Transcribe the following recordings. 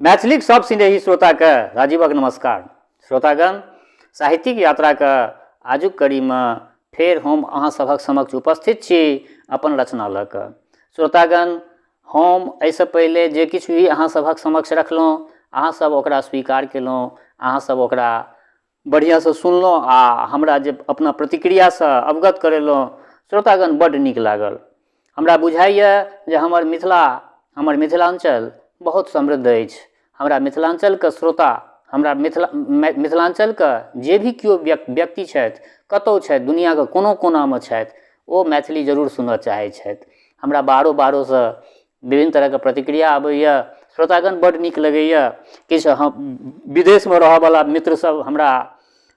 मैथिलीक सब सिनेही श्रोताके राजीवक नमस्कार। श्रोतागण, साहित्यिक यात्राके आजुक कड़ीमे फेर हम अहाँ सभक समक्ष उपस्थित छी अपन रचना लऽ कऽ। श्रोतागण, हम एहिसँ पहिले जे किछु भी अहाँ सभक समक्ष रखलहुँ, अहाँ सब ओकरा स्वीकार केलहुँ, अहाँ सब ओकरा बढ़िआँसँ सुनलहुँ आ हमरा जे अपना प्रतिक्रियासँ अवगत करेलहुँ, श्रोतागण बड्ड नीक लागल। हमरा बुझाइए जे हमर मिथिला, हमर मिथिलाञ्चल बहुत समृद्ध अछि। हमरा मिथिलाञ्चलके श्रोता, हमरा मिथिला मिथिलाञ्चलके जे भी केओ व्यक्ति छथि, कतहु छथि, दुनिआँके कोनो कोनामे छथि, ओ मैथिली जरूर सुनऽ चाहै छथि। हमरा बाहरो बाहरोसँ विभिन्न तरहके प्रतिक्रिया अबैए। श्रोतागण, बड्ड नीक लगैए। किछु हम विदेशमे रहऽवला मित्र सब हमरा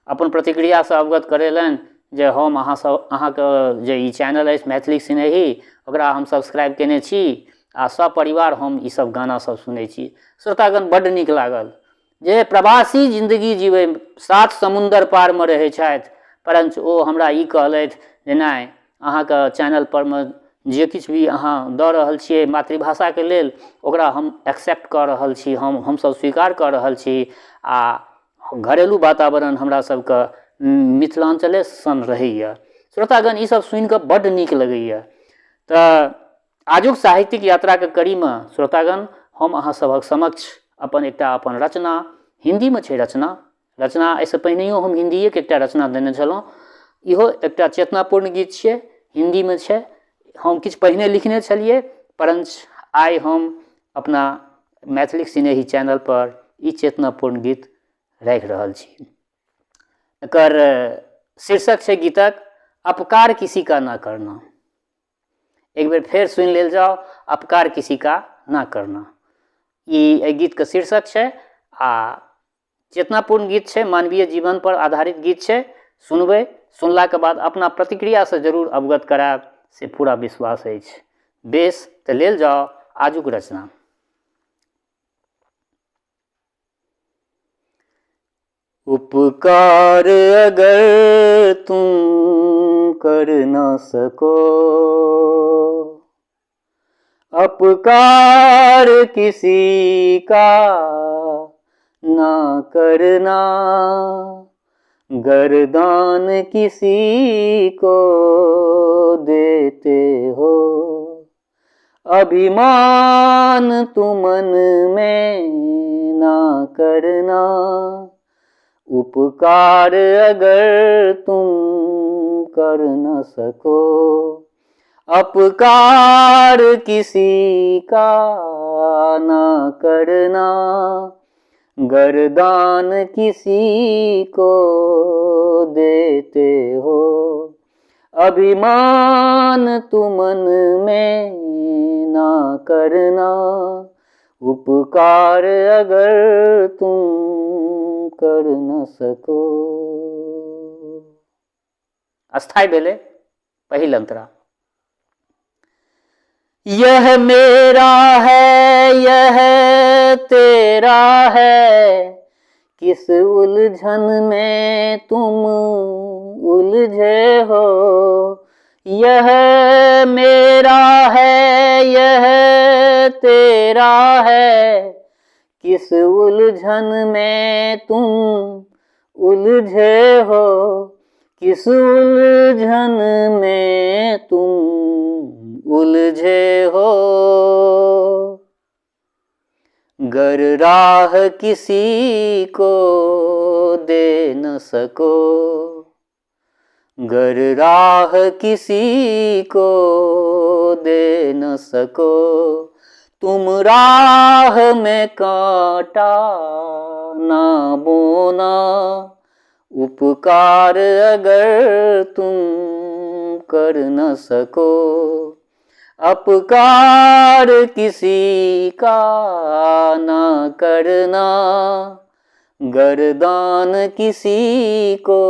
अपन प्रतिक्रियासँ अवगत करेलनि जे हम अहाँ सब अहाँके जे ई चैनल अछि मैथिली सिनेही, ओकरा हम सब्सक्राइब केने छी आ सपरिवार हम ई सब गाना सब सुनै छी। श्रोतागण, बड्ड नीक लागल जे प्रवासी जिन्दगी जीबै सात समुन्दर पारमे रहै छथि, परञ्च ओ हमरा ई कहलथि जे नहि, अहाँके चैनलपर मे जे किछु भी अहाँ दऽ रहल छियै मातृभाषाके लेल, ओकरा हम एक्सेप्ट कऽ रहल छी, हमसब स्वीकार कऽ रहल छी आ घरेलू वातावरण हमरा सबके मिथिलाञ्चले सन रहैए। श्रोतागण, ईसब सुनिकऽ बड्ड नीक लगैए। तऽ आजुक साहित्यिक यात्राके कड़ीमे श्रोतागण, हम अहाँ सभक समक्ष अपन एकटा अपन रचना, हिन्दीमे छै रचना, एहिसँ पहिनहियो हम हिन्दिएके एकटा रचना देने छलहुँ। इहो एकटा चेतनापूर्ण गीत छियै, हिन्दीमे छै। हम किछु पहिने लिखने छलियै, परञ्च आइ हम अपना मैथिलीक सिनेही चैनलपर ई चेतनापूर्ण गीत राखि रहल छी। एकर शीर्षक छै गीतक अपकार किसी का ना करना। एक बेर फेर सुनि लेल जाउ, अपकार किसी का ना करना, ई एहि गीतके शीर्षक छै आ चेतनापूर्ण गीत छै, मानवीय जीवन पर आधारित गीत छै। सुनबै, सुनलाके बाद अपना प्रतिक्रियासँ जरूर अवगत करायब से पूरा विश्वास अछि। बेस, तऽ लेल जाउ आजुक रचना। उपकार अगर तुम कर न सको, अपकार किसी का ना करना, गर्दान किसी को देते हो, अभिमान तुमन में ना करना, उपकार अगर तुम कर न सको, अपकार किसी का ना करना, गर्दान किसी को देते हो, अभिमान तुमन में ना करना, उपकार अगर तुम कर न सको। अस्थायी भेलै पहिल अंतरा। यह मेरा है यह तेरा है, किस उलझन में तुम उलझे हो, यह मेरा है यह तेरा है, किस उलझन में तुम उलझे हो, किस उलझन में तुम उलझे हो, गर राह किसी को दे न सको, गर राह किसी को दे न सको, तुम राह में कांटा ना बोना, उपकार अगर तुम कर न सको, अपकार किसी का ना करना, गर्दान किसी को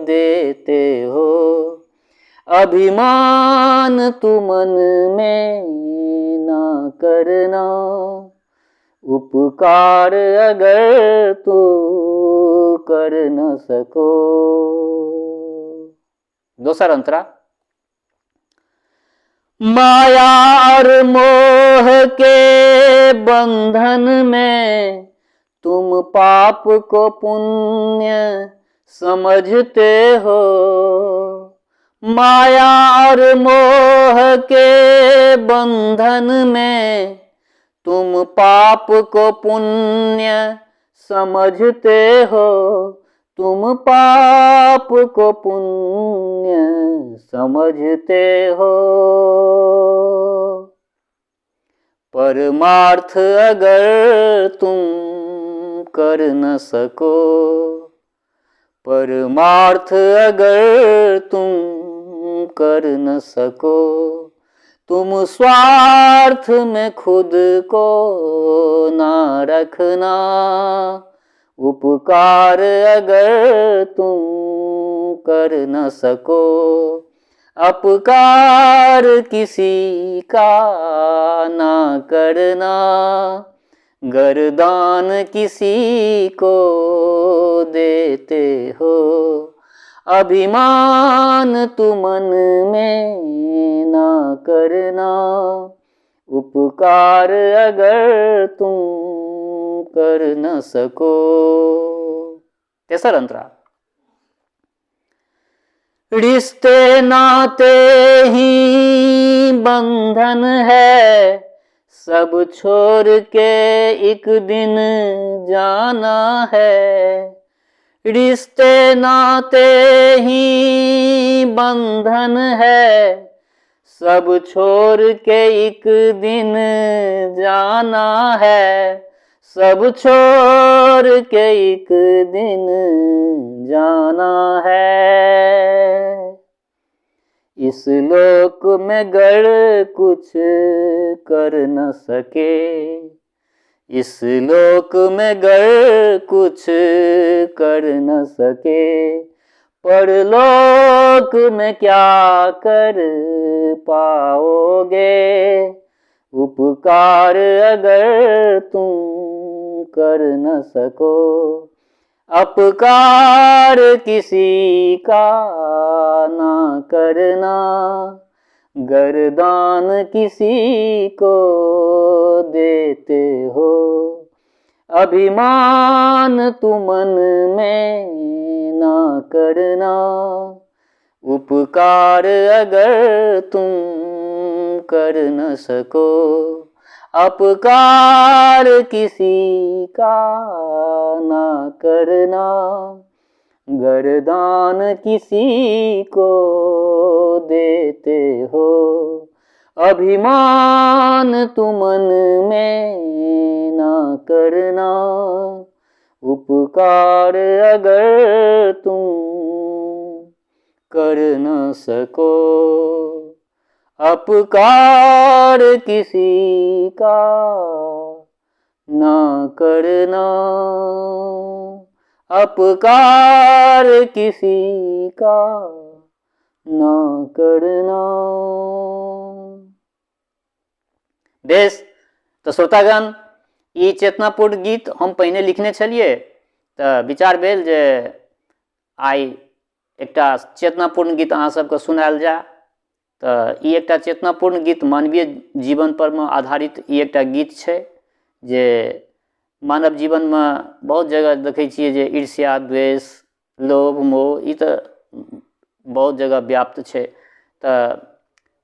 देते हो, अभिमान तुमन में ना करना, उपकार अगर तू कर न सको। दोसर अंतरा। माया और मोह के बंधन में तुम पाप को पुण्य समझते हो। माया और मोह के बंधन में तुम पाप को पुण्य समझते हो, तुम पाप को पुण्य समझते हो। परमार्थ अगर तुम कर न सको, परमार्थ अगर तुम कर न सको, तुम स्वार्थ में खुद को ना रखना। उपकार अगर तुम कर न सको, अपकार किसी का ना करना। गरदान किसी को देते हो, अभिमान तू मन में ना करना। उपकार अगर तुम कर न सको। तेसर अंतरा। रिश्ते नाते ही बंधन है, सब छोड़ के एक दिन जाना है। रिश्ते नाते ही बंधन है, सब छोड़ के एक दिन जाना है। सब छोड़ के एक दिन जाना है। इस लोक में गड़ कुछ कर न सके, इस लोक में गड़ कुछ कर न सके, परलोक में क्या कर पाओगे। उपकार अगर तुम कर न सको, अपकार किसी का ना करना। गरदान किसी को देते हो, अभिमान तू मन में ना करना। उपकार अगर तुम कर न सको, अपकार किसी का ना करना। गरदान किसी को देते हो, अभिमान तू मन में ना करना। उपकार अगर तुम कर न सको, अपकार किसी का ना करना। अपकार किसी का ना करना। बेस, तऽ श्रोतागण, ई चेतनापूर्ण गीत हम पहिने लिखने छलियै, तऽ विचार भेल जे आइ एकटा चेतनापूर्ण गीत अहाँ सबके सुनायल जाय। तऽ ई एकटा चेतनापूर्ण गीत मानवीय जीवन परमे आधारित ई एकटा गीत छै, जे मानव जीवनमे बहुत जगह देखै छियै जे ईर्ष्या, द्वेष, लोभ, मोह ई तऽ बहुत जगह व्याप्त छै। तऽ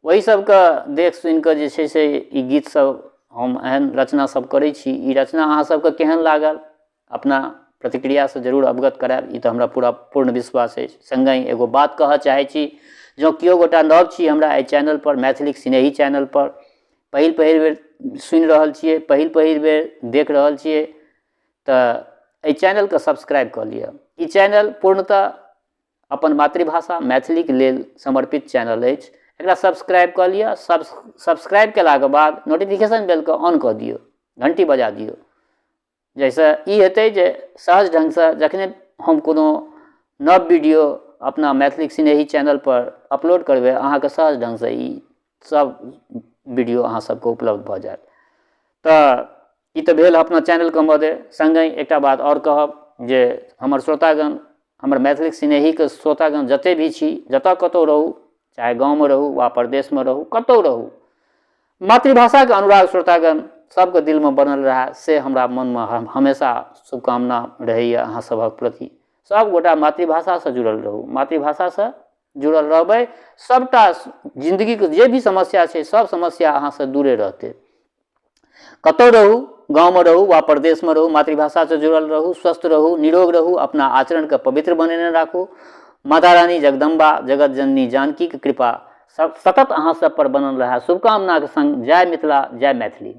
ओहि सबके देख सुनिकऽ जे छै से ई गीत सब हम एहन रचना सब करै छी। ई रचना अहाँ सबके केहन लागल अपना प्रतिक्रियासँ जरूर अवगत करायब, ई तऽ हमरा पूरा पूर्ण विश्वास अछि। सङ्गहि एगो बात कहऽ चाहै छी, जँ केओ गोटा नव छी हमरा एहि चैनलपर, मैथिलीक सिनेही चैनलपर पहिल पहिल बेर सुनि रहल छियै, पहिल पहिल बेर देख रहल छियै, तऽ एहि चैनलके सब्सक्राइब कऽ लिअ। ई चैनल पूर्णतः अपन मातृभाषा मैथिलीके लेल समर्पित चैनल अछि। एकरा सब्सक्राइब कऽ लिअ। सब्सक्राइब केलाके बाद नोटिफिकेशन बेलके ऑन कऽ दियौ, घण्टी बजा दियौ, जाहिसँ ई हेतै जे सहज ढङ्गसँ जखने हम कोनो नव वीडियो अपना मैथिलीक सिनेही चैनलपर अपलोड करबै, अहाँके सहज ढङ्गसँ ई सब वीडियो अहाँ सबके उपलब्ध भऽ जायत। तऽ ई तऽ भेल अपना चैनलके मदे। सङ्गहि एकटा बात आओर कहब जे हमर श्रोतागण, हमर मैथिलीक सिनेहीके श्रोतागण जते भी छी, जतऽ कतहु रहू, चाहे गाँवमे रहू वा परदेशमे रहू, कतहु रहू, मातृभाषाके अनुराग श्रोतागण सबके दिलमे बनल रहए से हमरा मनमे हमेशा शुभकामना रहैए अहाँ सभक प्रति। सबगोटा मातृभाषासँ जुड़ल रहू, मातृभाषासँ जुड़ल रहबै सबटा जिन्दगीके जे भी समस्या छै सब समस्या अहाँसँ दूरे रहतै। कतौ रहू, गाँवमे रहू वा परदेशमे रहू, मातृभाषासँ जुड़ल रहू, स्वस्थ रहू, निरोग रहू, अपना आचरणके पवित्र बनेने राखू। माता रानी जगदम्बा जगत जननी जानकीके कृपा सब सतत अहाँ सब पर बनल रहए। शुभकामनाके संग जय मिथिला, जय मैथिली।